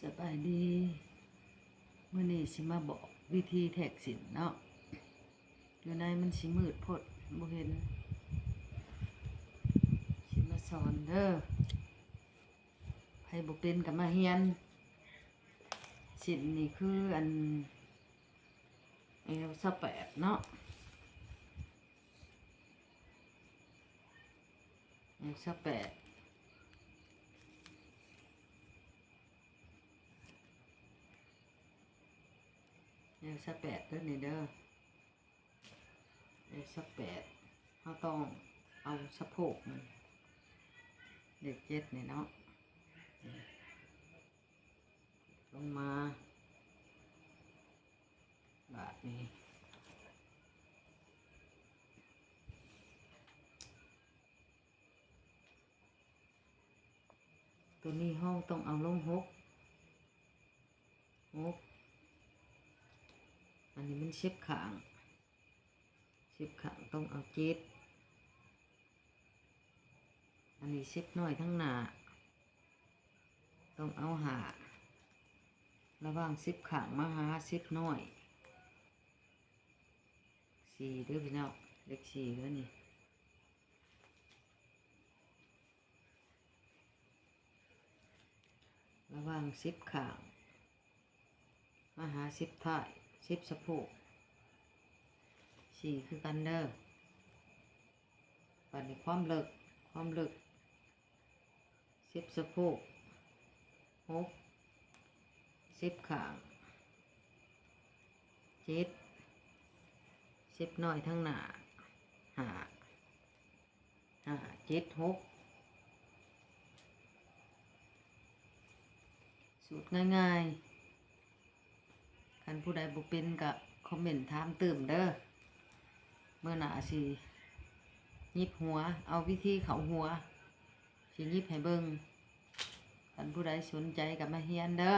ສະບາຍດີ ມື້ນີ້ຊິມາບອກວິທີແທກເສັ້ນເນາະ ຢູ່ໃນມັນຊິມືດໂພດ ບໍ່ເຫັນ ຊິມາສອນເດີ ໃຜບໍ່ເປັນກໍມາຮຽນ. ເສັ້ນນີ້ຄືອັນ ແອລຊາວແປດເນາະ ແອລຊາວແປດ ແອລຊາວແປດເດີນີ້ເດີ ແອລຊາວແປດ ເຮົາຕ້ອງເອົາສະໂພກມັນ ເລກເຈັດນີ້ເນາະ ລົງມາ ບາດນີ້ ໂຕນີ້ເຮົາຕ້ອງເອົາລົງຫົກ ຫົກ ອັນນີ້ມັນສິບຂ້າງ ສິບຂ້າງຕ້ອງເອົາເຈັດ ອັນນີ້ສິບນ້ອຍທາງໜ້າ ຕ້ອງເອົາຫ້າ ລະຫວ່າງສິບຂ້າງມາຫາສິບນ້ອຍ ສີ່ເດີພີ່ນ້ອງ ເລກສີ່ເດີນີ້ ລະຫວ່າງສິບຂ້າງ ມາຫາສິບທ້າຍ ສິບສະໂພກ ສີ່ຄືກັນເດີ. ບາດນີ້ຄວາມເລິກ ຄວາມເລິກ ສິບສະໂພກ ຫົກ ສິບຂ້າງ ເຈັດ ສິບນ້ອຍທາງໜ້າ ຫ້າ ຫ້າ ເຈັດ ຫົກ ສູດງ່າຍໆ ຄັນຜູ້ໃດບໍ່ເປັນກະຄອມເມັນຖາມຕື່ມເດີ ມື້ໜ້າຊິຫຍິບຫົວ ເອົາວິທີເຂົ້າຫົວ ຊິຫຍິບໃຫ້ເບິ່ງ ຄັນຜູ້ໃດສົນໃຈກະມາຮຽນເດີ.